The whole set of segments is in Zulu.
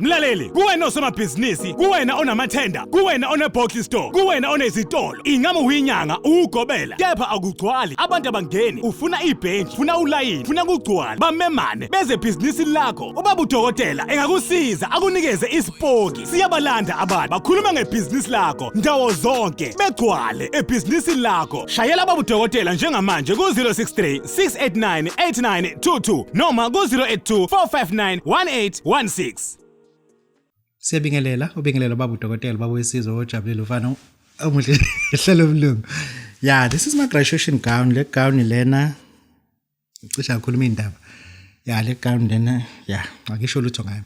Mlaleli, kuwena osomabhizinisi, kuwena onamathenda, kuwena one-bottle store, kuwena onezitolo, ingabe uyinyanga, uwugobela, kepha akugcwali, abantu abangeni, ufuna ibhentshi, ufuna ulayini, ufuna kugcwale, bamemane, beze ebhizinisini lakho. Ubaba udokotela engakusiza akunikeze isipoki. Siyabalanda abantu, bakhuluma ngebhizinisi lakho ndawo zonke, begcwale ebhizinisini lakho. Shayela baba udokotela njengamanje ku-063 689 8922 noma ku-082 459 1816. Siyabingelela, ubingelela baba udokotela, baba wesizwe ojabulile ufana omuhle hlelo mlungu. Yeah, this is my graduation gown. Le gown lena cishe ngakhuluma indaba. Yeah, le gown lena, yeah, akisho lutho ngayo.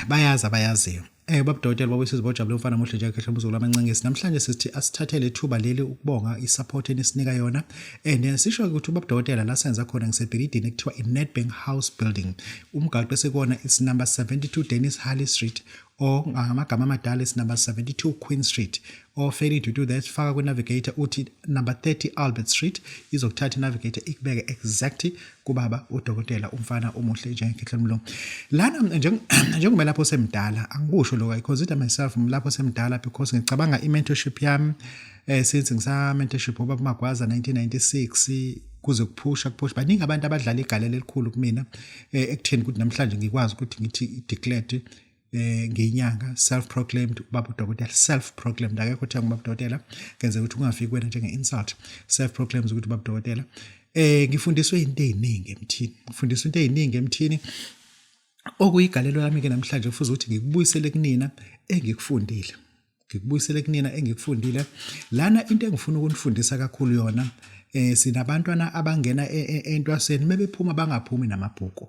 Bayazi abayaziyo. Baba udokotela, baba wesizwe ojabulile umfana omuhle nje ekhehla umzukulu amancengisi. Namhlanje sithi asithathele ithuba leli ukubonga i-support enisinika yona. And sisho ukuthi ubaba udokotela la senza khona ngisebhilidini ekuthiwa i-Nedbank House Building. Umgaqo esikuwona is number 72 Dennis Harley Street or ngamagama amadala is number 72 Queen Street, or failing to do that, faka kwi-navigator uthi number 30 Albert Street, izokuthatha i-navigator ikubeke exactly kubaba udokotela umfana omuhle njengekhehla lomlungu. Lana njengoba lapho semdala, angikusho lokho, I consider myself lapho semdala because ngicabanga i-mentorship yami since ngisa mentorship ubaba Magwaza 1996 kuze kuphusha baningi abantu abadlala igalelo elikhulu kumina ekutheni ukuthi namhlanje ngikwazi ukuthi ngithi declared ngiyinyanga, self proclaimed ubaba udokotela, self proclaimed, akekho othe ngubaba udokotela, kenzeka ukuthi ungafiki wena njenge insult, self proclaimed ukuthi ubaba udokotela. Ngifundiswe into eziningi emthini, ngifundiswe into eziningi emthini, okuyigalelo lami ke namhlanje kufuze ukuthi ngikubuyisele kunina engikufundile, ngikubuyisele kunina engikufundile. Lana into engifuna ukunifundisa kakhulu yona, sinabantwana abangena entwaseni, mebephuma bangaphumi namabhuku,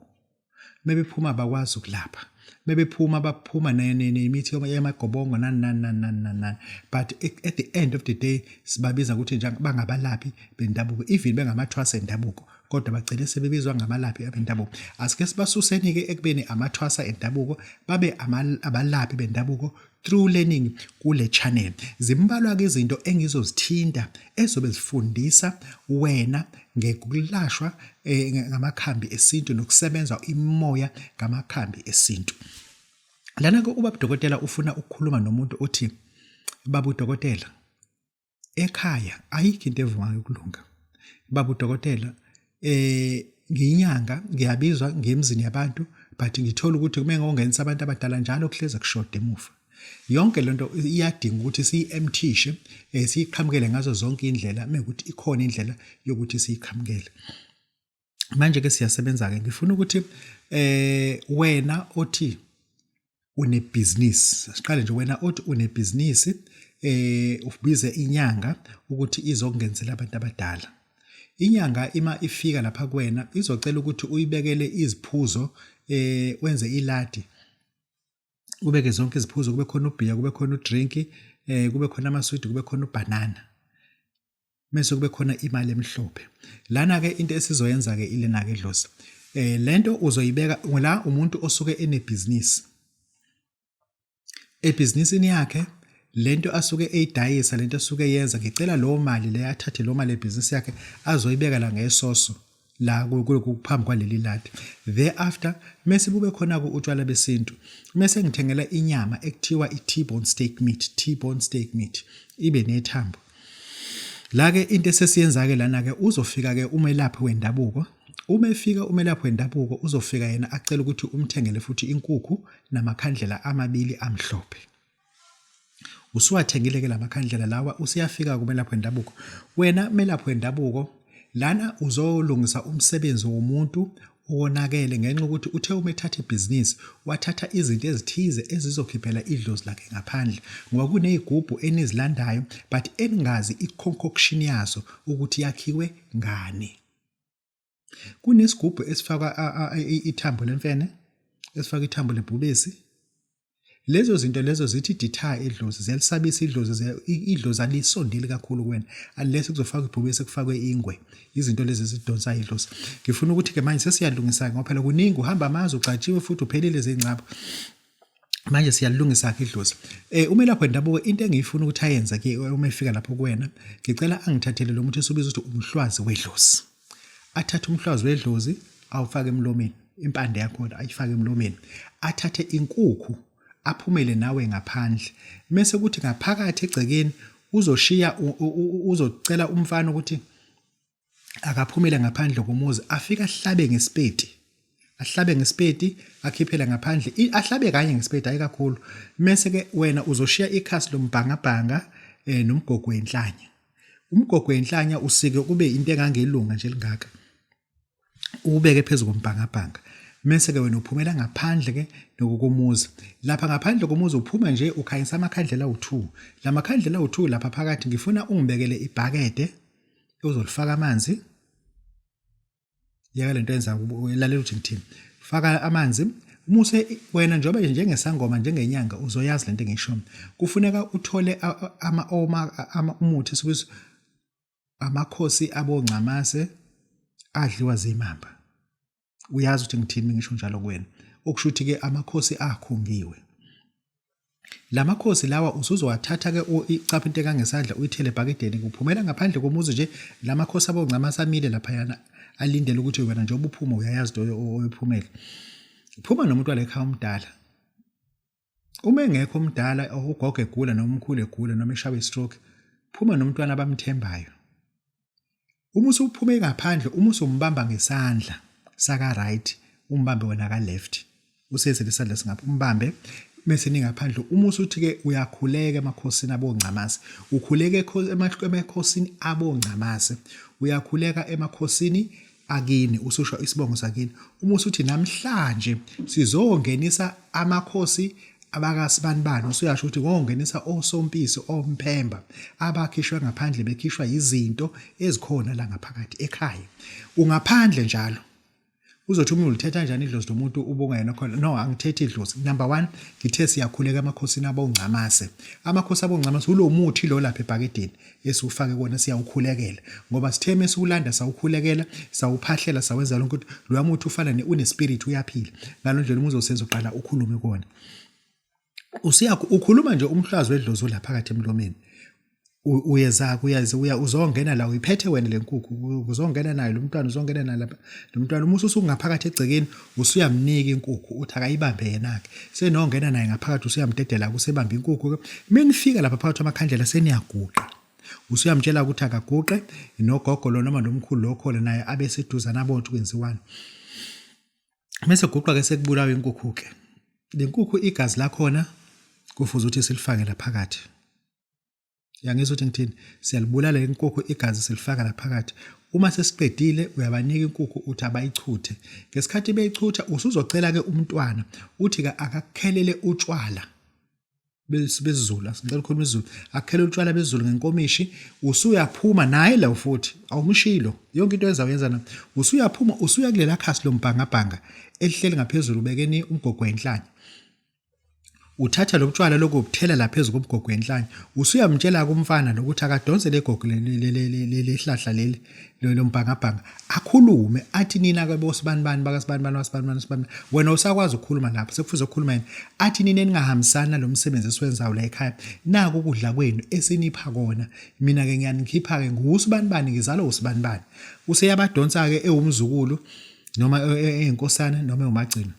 mebephuma bakwazi ukulapha, mebephuma baphuma nemithi yamagobongo nani nani nani nani nani nani, but at the end of the day sibabiza ukuthi nje bangabalaphi bendabuko, even bengamathwasa endabuko, kodwa bagcine sebebizwa ngabalaphi abendabuko. Asike sibasuseni-ke ekubeni amathwasa endabuko babe abalaphi bendabuko through learning kule channel. Zimbalwa-ke izinto engizozithinta ezobe zifundisa wena ngokulashwa ngamakhambi esintu nokusebenza imoya ngamakhambi esintu. Lana-ke ubaba udokotela ufuna ukukhuluma nomuntu othi, baba udokotela, ekhaya ayikho into evumayo ukulunga. Baba udokotela, ngiyinyanga, ngiyabizwa ngemzini yabantu, but ngithola ukuthi uma ngongenisa abantu abadala njalo kuhleze kushoda emuva. Yonke lento iyadinga ukuthi siyi-emptishe, siyiqhamukele ngazo zonke indlela, mekuthi ikhona indlela yokuthi siyiqhamukele. Manje ke siyasebenza ke, ngifuna ukuthi wena othi unebhizinisi, siqale nje, wena othi unebhizinisi, ubize inyanga ukuthi izokungenzela abantu abadala. Inyanga ima ifika lapha kuwena izocela ukuthi uyibekele iziphuzo, wenze iladi, ubeke zonke iziphuzo, kube khona ubhiya, kube khona udrink, kube khona amaswidi, kube khona ubanana, mase kube khona imali emhlophe. Lana ke into esizoyenza ke ilena ke dlozi, lento uzoyibeka la umuntu osuke enebhizinisi, ebhizinisini yakhe lento asuke eyidayisa, lento asuke eyenza, ngicela lo mali le athathe lo mali ebhizinisi yakhe azoyibeka la ngesoso la phambi kwaleli ladi. Thereafter mase bube khona ku utshwala besintu, mase ngithengela inyama ekuthiwa i-T-bone steak meat, T-bone steak meat ibe nethambo. La ke into esesiyenza ke lana ke, uzofika ke umelaphi wendabuko. Uma efika umelaphi wendabuko uzofika yena acela ukuthi umthengele futhi inkukhu namakhandlela amabili amhlophe. Usuwathengile ke lamakhandlela lawa, usiyafika kumelaphi wendabuko. Wena melaphi wendabuko lana uzolungisa umsebenzi womuntu owonakele ngenxa ukuthi uthe uma ethatha ibhizinisi wathatha izinto ezithize ezizokhiphela idlozi lakhe ngaphandle, ngoba kuney'gubhu enizilandayo but eningazi i-concoction yazo ukuthi yakhiwe ngani. Kunesigubhu esifakwa ithambo lemfene, esifakwa ithambo lebhubesi. Lezo zinto lezo zithi deter idlozi, ziyalisabisa idlozi, idlozi alisondeli kakhulu kuwena unless kuzofakwa ibhubesi, kufakwe ingwe, izinto lezi ezidonsa idlozi. Ngifuna ukuthi ke manje sesiyalungisa ngoba phela kuningi, uhamba amazwe ugcatshiwe futhi uphelile zingcabo. Manje siyalungisa ke idlozi. Umelaphi wendabuko into engiyifuna ukuthi ayenze ke uma efika lapho kuwena, ngicela angithathele lo muthi esibiza ukuthi umhlwazi wedlozi. Athathe umhlwazi wedlozi awufake emlomeni. Impande yakhona ayifake emlomeni. Athathe inkukhu aphumele nawe ngaphandle. Mese kuthi ngaphakathi egcekeni uzoshiya uzocela umfana ukuthi akaphumele ngaphandle komuzi afike ahlabe ngesipeti ahlabe ngesipeti akhiphele ngaphandle ahlabe kanye ngesipeti hayi kakhulu mese ke wena uzoshiya ikhasi lombhangabhanga eh nomgogo wenhlanya umgogo wenhlanya usike kube into engangelunga nje lingaka uwubeke phezu kombhangabhanga mese ke wena uphumela ngaphandle ke nokomuzi lapha ngaphandle komuzi uphuma nje ukhanyisa amakhandlela awu2 lamakhandlela awu2 lapha phakathi ngifuna ungibekele ibhakede uzolifaka amanzi yeka lento yenza lalela ukuthi ngithini faka amanzi muse wena njengoba njengesangoma njengenyanga uzoyazi lento engisho kufuneka uthole ama oma umuthi sibiza amakhosi abongcamase adliwa zimamba uyazi ukuthi ngithini ngisho njalo kuwena okusho ukuthi ke amakhosi akhungiwe Lamakhosi lawa usuzowathatha ke icapha into engangesandla uyithele ebhakedeni kuphumela ngaphandle komuzi nje lamakhosi abongcama asamile laphayana alindele ukuthi wena njengoba uphuma uyayazi into oyophumela phuma nomuntu wale ekhaya omdala uma engekho omdala ugogo egula noma umkhulu egula noma eshawe stroke phuma nomntwana abamthembayo Uma usuphume ngaphandle uma usumbamba ngesandla saka right umbambe wena ka left useze lesandla singapha umbambe mese ningaphandle uma usuthi ke uyakhuleka emakhosini abongcamase ukhuleka emakhosini abongcamase uyakhuleka emakhosini akini ususho isibongo sakini uma usuthi namhlanje sizongenisa amakhosi abakasibanibani usuyasho ukuthi ngongenisa osompisi omphemba abakhishwe ngaphandle bekhishwa izinto ezikhona la ngaphakathi ekhaya ungaphandle njalo uzothi uma ulithetha kanjani idlozi lomuntu ubungayena khona no angithethi idlozi number 1 ngithe siyakhuleka emakhosini abongcamase amakhosi abongcamase ulomuthi lo lapha ebhakedeni esiwufake kona siyawukhulekela ngoba sithe mesiwulanda sawukhulekela sawuphahlela sawenza lonke ukuthi loya muthi ufana ne une spirit uyaphila ngalo ndlela uma uzosenza uqala ukhulume kona usiya ukhuluma nje umhlazi wedlozi la phakathi emlomeni uyeza uyaze uya uzongena la uyiphethe wena lenkukhu uzongena nayo lo mntwana uzongena nayo lapha lo mntwana uma ususungaphakathi egcekeni usuyamnika inkukhu uthi akayibambe yena-ke senongena naye ngaphakathi usuyamdedela kusebamba inkukhu ke menifika lapha phakathi amakhandlela seniyaguqa usuyamtshela ukuthi akaguqe nogogo lo noma nomkhulu lo khona naye abe seduzane abone ukuthi kwenziwani mese guqa ke sekubulawa inkukhu ke le nkukhu igazi lakhona kufuze ukuthi silifake laphakathi Uyangizwa ukuthi ngithini? Siyalibulala inkukhu igazi silifaka la phakathi. Uma sesiqedile uyabanika inkukhu uthi abayichuthe. Ngesikhathi beyichutha usuzocela ke umntwana uthi ke akakukhelele utshwala besiZulu asicela ukukhuluma isiZulu akukhele utshwala besiZulu ngenkomishi usuyaphuma naye la futhi awumshilo yonke into enza uyenza na usuyaphuma usuya kulela khasi lombhangabhanga elihleli ngaphezulu ubekeni umgogo wenhlanya Uthatha lobutshwala lokhu ubuthela la phezu komgogo wenhlanya. Usuyamtshela kumfana lokuthi akadonse legogo lehlahla leli lombhangabhanga akhulume athi nina ke bosibanibani bakasibanibani wasibanibani wasibanibani wena usakwazi ukukhuluma lapho sekufuze ukukhuluma yena athi nina eningahambisana lo msebenzi esiwenzayo la ekhaya naku ukudla kwenu esinipha kona mina ke ngiyanikhipha ke ngusibanibani ngizalwa usibanibani useyabadonsa ke ewumzukulu noma eyinkosana noma ewumagcina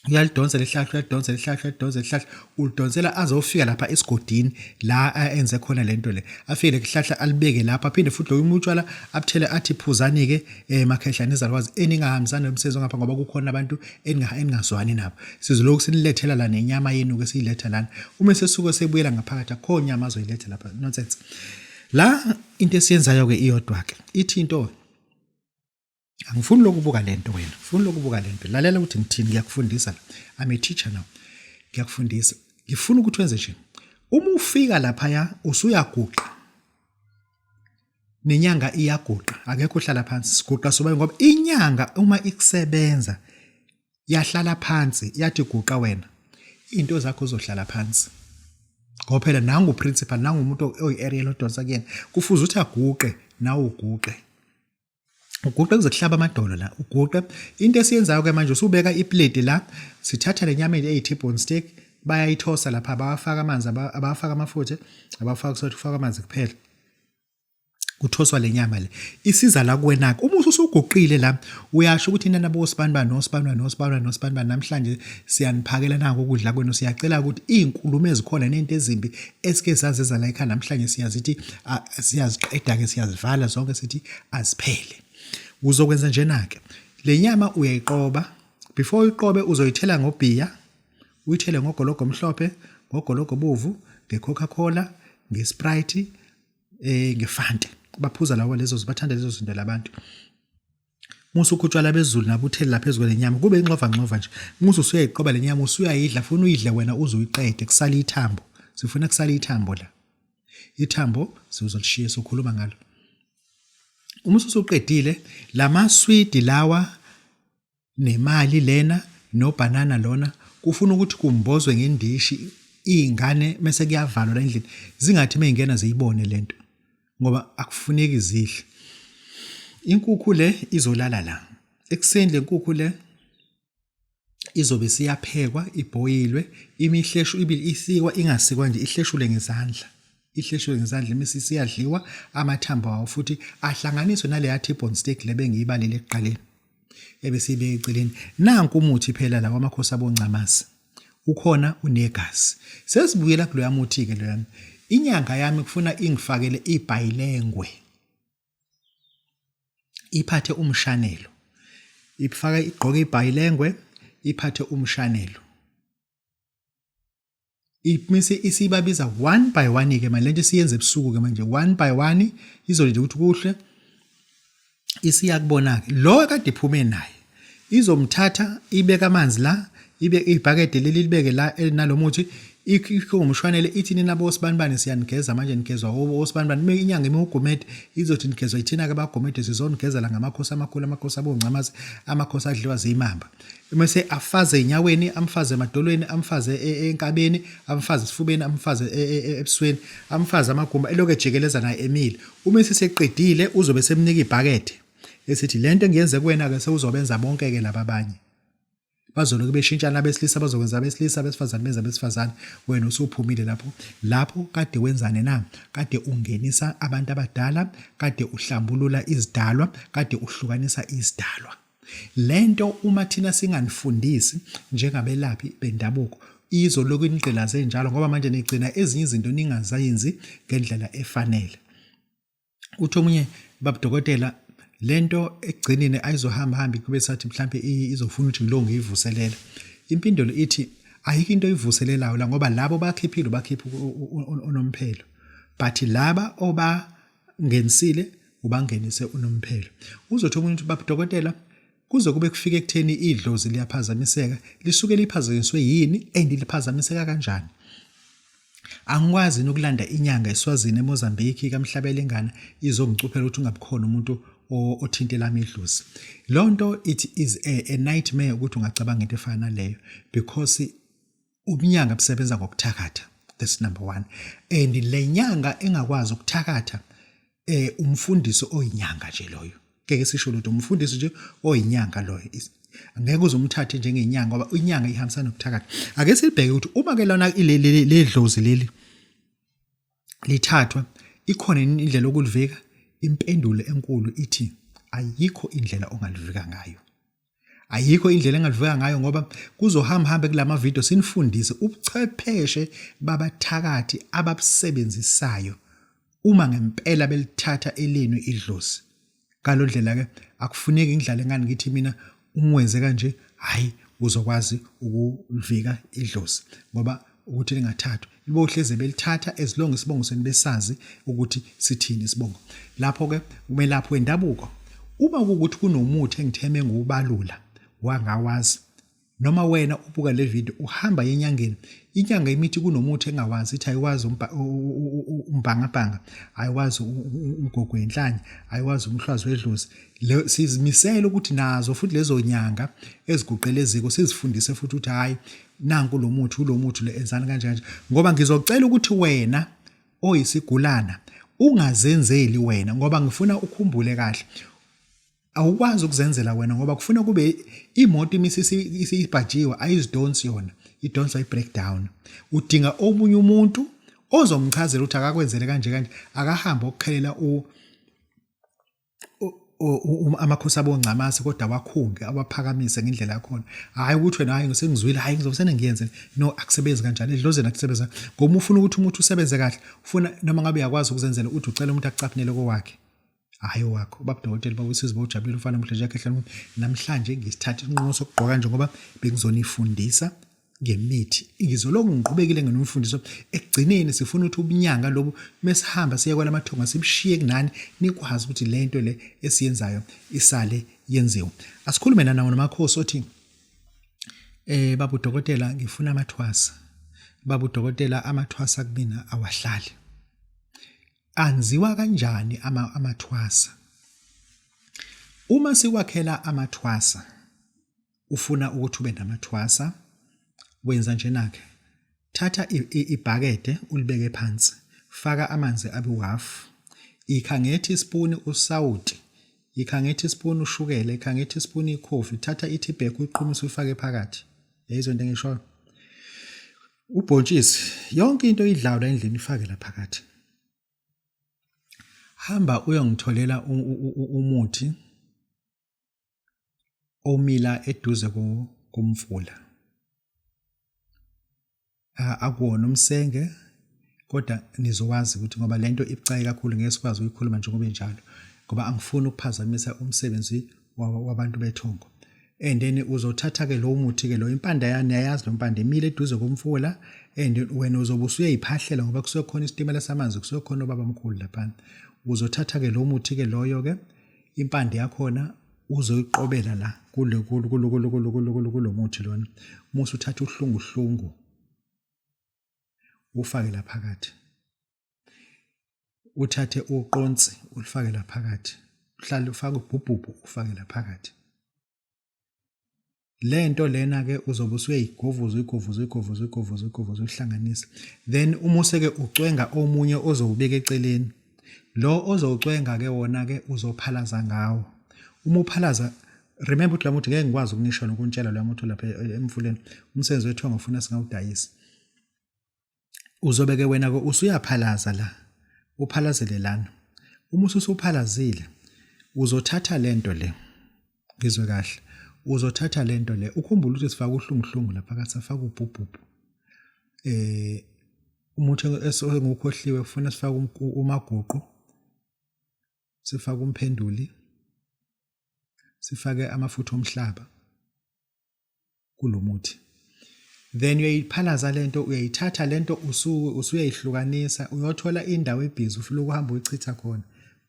uyalidonsa lehlahla uyalidonsa lehlahla uyalidonsa lehlahla ulidonsela azofika lapha esigodini la enze khona lento le afike lekuhlahla alibeke lapha aphinde futhi loyo umutshwala abuthele athi phuzani ke eh makhehla nizalwazi eningahambisani nomsebenzi ngapha ngoba kukhona abantu eningazwani nabo sizolokhu sinilethela la nenyama yenu ke siyiletha lana uma sesuke sebuyela ngaphakathi akho nyama azoyiletha lapha nonsense la into esiyenzayo ke iyodwa ke ithi into Angifuni lokubuka lento wena. Ngifuni lokubuka lento. Lalela ukuthi ngithini ngiyakufundisa la. I'm a teacher now. Ngiyakufundisa. Ngifuna ukuthi wenze nje. Uma ufika laphaya usuyaguqa. Nenyanga iyaguqa. Akekho ohlala phansi. Siguqa sobayi ngoba inyanga uma ikusebenza yahlala phansi yathi guqa wena. Into zakho uzohlala phansi. Ngoba phela nangu principal nangu umuntu oyi-area lodonsa kuyena. Kufuze ukuthi aguqe nawe uguqe. Uguqe kuze kuhlaba amadolo la uguqe. Into esiyenzayo ke manje usubeka iplate la sithatha le nyama eyi-T-bone steak bayayithosa lapha abawafaka amanzi abawafaka amafutha abawafaka sothi kufaka amanzi kuphela. Kuthoswa lenyama le isiza la kuwena ke. Uma usuguqile la, uyasho ukuthi nina bosibani nosibani nosibani nosibani, namhlanje siyaniphakela nako ukudla kwenu. Siyacela ukuthi izinkulumo ezikhona nento ezimbi esike sazeza la ekhaya namhlanje siyazithi siyaziqeda ke, siyazivala zonke, sithi aziphele. Uzokwenza njena ke, le nyama uyayiqoba. Before uyiqobe, uzoyithela ngobhiya, uyithele ngogologo omhlophe, ngogologo obovu, nge-Coca-Cola, nge-Sprite, ngeFanta. Baphuza lawo lezo, bathanda lezo zinto labantu. Musu ukutshwala bezulu nabutheli lapha phezulu lenyama, kube ingxova ngxova nje. Musu usuyayiqoba lenyama, usuyayidla, funa uyidle wena uze uyiqede, kusala ithambo. Sifuna kusala ithambo la. Ithambo sizolishiya, sokhuluma ngalo uma usuqedile. Lamaswidi lawa nemali lena nobhanana lona kufuna ukuthi kumbozwe ngendishi. Iy'ngane mese kuyavalwa la endlini, zingathi mey'ngena ziyibone lento, ngoba akufuneki zidle. Inkukhu le izolala la ekuseni. Le nkukhu le izobe siyaphekwa, ibhoyilwe, imihleshu ibili, isikwa ingasikwa nje, ihleshule ngezandla, ihleshwe ngezandla, imise isiyadliwa. Amathambo awo futhi ahlanganiswe naleya T-bone steak le bengiyibalile ekuqaleni, ebesiyibeka eceleni. Nanku umuthi phela lawa, amakhosi aboncamasi ukhona unegazi. Sesibuyela kuloya muthi-ke loya. Inyanga yami kufuna ingifakele ibhayilengwe, iphathe umshanelo, ifake, igqoke ibhayilengwe, iphathe umshanelo, imise isibabiza one by one ke manje. Lento isiyenze ebusuku ke manje, one by one izolinda ukuthi kuhle. Isiyakubona ke lo kade iphume naye, izomthatha, ibeka amanzi la, ibe ibhakede leli libeke la elinalomuthi, ikho ngomshwanele, ithi, "Nina bosibanibani, siyanigeza manje, nigezwa osibanibani." Uma inyanga imugumede, izothi, "Nigezwa ithina ke bagumede, sizonigeza la ngamakhosi amakhulu, amakhosi abongcamazi, amakhosi adliwa zimamba." Mase afaze enyaweni, amfaze emadolweni, amfaze enkabeni, amfaze esifubeni, amfaze ebusweni, amfaze amagumba, elokhu ejikeleza naye emile. Uma seseqedile, uzobe semnika ibhakede, esithi, "Lento engiyenze kuwena ke sewuzobenza bonke ke laba abanye." Bazoloku beshintshana, abesilisa bazokwenza abesilisa, abesifazane benza abesifazane. Wena usuphumile lapho. Lapho kade wenzane na? Kade ungenisa abantu abadala, kade uhlambulula izidalwa, kade uhlukanisa izidalwa. Lento uma thina singanifundisi njengabelaphi bendabuko, izoloku inigqilaze njalo, ngoba manje nigcina ezinye izinto ningazenzi ngendlela efanele. Uthi omunye, "Babudokotela, lento ekugcineni ayizohamba hambi kube sathi mhlambe izofuna ukuthi ngilo ngiyivuselela." Impindelo ithi ayikho into oyivuselelayo la, ngoba labo bakhiphile, bakhipha unomphelo, but laba obangenisile ubangenise unomphelo. Uzothi omunye ukuthi, "Babudokotela, kuze kube kufike ekutheni idlozi liyaphazamiseka, lisuke liphazanyiswe yini and liphazamiseka kanjani? Angikwazi yini ukulanda inyanga eSwazini, eMozambique, kaMhlabelengana, izongicuphela ukuthi ungabikhona umuntu othinte lami idlozi?" Loo nto, it is a nightmare ukuthi ungacabanga into efana naleyo, because ubunyanga busebenza ngokuthakatha. That's number one. And le nyanga engakwazi ukuthakatha, umfundisi oyinyanga nje loyo, ngeke sisho lutho, umfundisi nje oyinyanga loyo, angeke uzumthathe njengenyanga, ngoba inyanga ihambisana nokuthakatha. Ake sibheke ukuthi uma ke lona le dlozi leli lithathwa, ikhona indlela yokulivika? Impendulo enkulu ithi ayikho indlela ongalivika ngayo. Ayikho indlela engalivika ngayo, ngoba kuzohamba hambe kulama video sinifundise ubuchwepheshe babathakathi ababusebenzisayo uma ngempela belithatha elenu idlozi. Ngalo ndlela ke akufuneki ngidlale ngani, ngithi mina umwenze kanje, hayi, uzokwazi ukulivika idlozi, ngoba ukuthi lingathathwa libohleze belithatha as long isibongo senu besazi ukuthi sithini isibongo. Lapho ke umelaphi wendabuko, uma kuwukuthi kunomuthi engitheme ngubalula wangawazi, noma wena ubuka le video uhamba enyangeni, inyanga imithi kunomuthi engawazi, ithi ayiwazi umbhangabhanga, ayiwazi umgogo wenhlanya, ayiwazi umhlwazi wedlozi, sizimisele ukuthi nazo futhi lezo nyanga eziguqele eziko sizifundise futhi ukuthi, hayi, nanku lo muthi, ulo muthi lo, enzani kanje kanje. Ngoba ngizocela ukuthi wena oyisigulana ungazenzeli wena, ngoba ngifuna ukhumbule kahle, awukwazi ukuzenzela wena, ngoba kufuna kube imoto imise isibhajiwe, ayizidonsi yona, idonswa i-breakdown. Udinga omunye umuntu ozomchazela ukuthi akakwenzele kanje kanje, akahambe okukhelela. Amakhosi abongcamase kodwa awakhunge awaphakamise ngendlela yakhona. Hhayi ukuthi wena hhayi sengizwile, hhayi ngizobe sengiyenze. No, akusebenzi kanjalo edlozini, akusebenzi ngoba ufuna ukuthi umuthi usebenze kahle, ufuna noma ngabe uyakwazi ukuzenzela, uthi ucela umuntu akucaphunele kowakhe, hhayi owakho. Ubaba udokotela, baba usizi, bawujabulile ufana omuhle nje ekhehleni. Namhlanje ngisithatha isinqumo sokugqoka nje ngoba bengizonifundisa ngemithi. Ngizolokhu ngiqhubekile ngenomfundiso. Ekugcineni sifuna ukuthi ubunyanga lobu mesihamba siye kwalamathonga sibushiye kunani, nikwazi ukuthi le nto le esiyenzayo isale yenziwe. Asikhulume nanawo namakhosi othi baba udokotela, ngifuna amathwasa. Baba udokotela, amathwasa kumina awahlali. Anziwa kanjani amathwasa? Uma sikwakhela amathwasa, ufuna ukuthi ube namathwasa, wenza njena-ke: thatha ibhakede ulibeke phansi, faka amanzi abe uhafu, ikha nge-teaspoon usawuti, ikha nge-teaspoon ushukela, ikha nge-teaspoon ikhofi, thatha i-tea bag uyiqhumise uyifake phakathi. Yayizwa into engishoyo? Ubhontshisi, yonke into oyidlayo la endlini ifake la phakathi. Hamba uyongitholela umuthi omila eduze komfula. Akuwona umsenge kodwa nizowazi ukuthi ngoba lento ibucayi kakhulu, ngeke sikwazi ukuyikhuluma njengoba injalo ngoba angifuni ukuphazamisa umsebenzi wabantu bethongo. And then uzothatha-ke lowo muthi-ke lo, impanda yani niyayazi lo mpande imile eduze komfula, and wena uzobe usuyayiphahlela ngoba kusuke khona isitimela samanzi, kusuke khona obabamkhulu laphana. Uzothatha-ke lo muthi-ke loyo-ke, impande yakhona uzoyiqobela la kule kulo kulo kulo kulo kulo kulo kulo muthi lona. Musa uthatha uhlunguhlungu ufake la phakathi, uthathe uqonsi ulifake la phakathi, uhlale ufake ubhubhubhu ufake la phakathi. Lento lena ke uzobe usuyayigovuza, uyigovuza, uyigovuza, uyigovuza, uyigovuza, uyihlanganise. Then umuse ke ucwenga omunye ozowubeka eceleni. Lo ozowucwenga ke wona ke uzophalaza ngawo. Uma uphalaza, remember ukuthi la muthi ngeke ngikwazi ukunisho nokuntshela lo muthi lapha emfuleni, umsebenzi wethu ngofuna singawudayisi. Uzobe ke wena ke usuyaphalaza la, uphalazele lana. Uma ususuphalazile, uzothatha lento le, ngizwe kahle, uzothatha lento le, ukhumbule ukuthi sifaka uhlunguhlungu lapha phakathi, safaka ubhubhubhu, umuthi esengukhohliwe, kufuna sifake umaguqu, sifake umphenduli, sifake amafutha omhlaba kulomuthi. Then uyayiphalaza lento, uyayithatha lento, usuyayihlukanisa, uyothola indawo ebhizi ufuna ukuhamba uyichitha khona,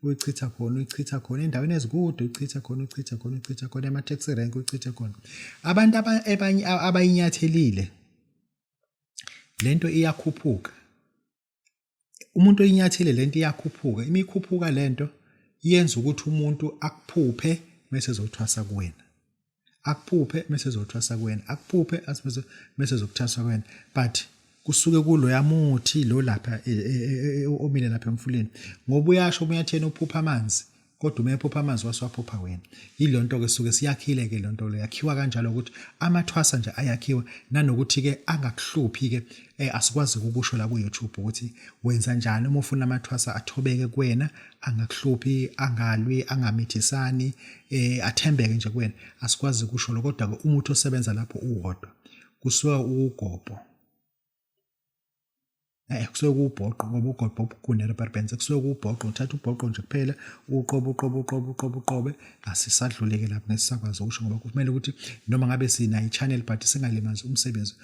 uyichitha khona, uyichitha khona endaweni ezikude, uyichitha khona, uyichitha khona, uyichitha khona ema-taxi rank, uyichitha khona. Abantu abanye abayinyathelile lento iyakhuphuka. Umuntu oyinyathele lento iyakhuphuka, imikhuphuka lento yenza ukuthi umuntu akuphuphe mase ezothwasa kuwena, akuphuphe mase ezothwasa kuwena, akuphuphe mase ezokuthwasa kuwena. But kusuke kuloya muthi lo lapha omile lapha emfuleni, ngoba uyasho umunyatheni uphupha amanzi, kodwa uma ephupha amanzi wasiwaphupha wena. Yilo nto ke suke siyakhile ke lonto lo, yakhiwa kanjalo ukuthi amathwasa nje ayakhiwa, nanokuthi ke angakuhluphi ke. Asikwazi ukusho la ku YouTube ukuthi wenza njani uma ufuna amathwasa athobeke kuwena, angakuhluphi, angalwi, angamithisani, athembeke nje kuwena. Asikwazi ukusho lo, kodwa ke umuthi osebenza lapho uwodwa kusuka ukugobho, kusuke kuwubhoqo, ngoba ugobho obugunela parbense, kusuke kuwubhoqo. Uthatha ubhoqo nje kuphela, uqobe, uqobe, uqobe, uqobe, uqobe. Asisadluleke lapho, ngesisakwazi ukusho ngoba kumele ukuthi noma ngabe sinayo i-channel but singalimazi umsebenzi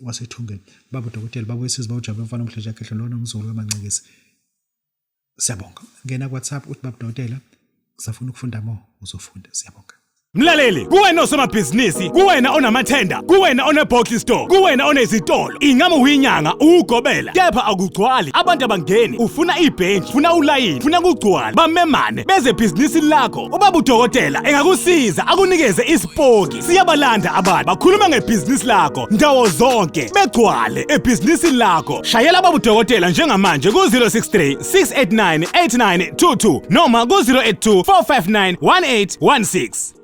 wasethungeni. Baba udokotela, baba wesizwe, bawujabule umfana omhle nje akhehle lona umzukulu kaMancikisi. Siyabonga. Ngena ku-WhatsApp uthi baba udokotela ngisafuna ukufunda more, uzofunda. Siyabonga. Mlaleli, kuwena osomabhizinisi, kuwena onamathenda, kuwena one-bottle store, kuwena onezitolo, ingabe uyinyanga, uwugobela, kepha akugcwali, abantu abangeni, ufuna ibhentshi, funa ulayini, funa kugcwale, bamemane, beze ebhizinisini lakho. Ubaba udokotela engakusiza akunikeze isipoki. Siyabalanda abantu, bakhuluma ngebhizinisi lakho ndawo zonke, begcwale ebhizinisini lakho. Shayela baba udokotela njengamanje ku-063 689 8922 noma ku-082 459 1816.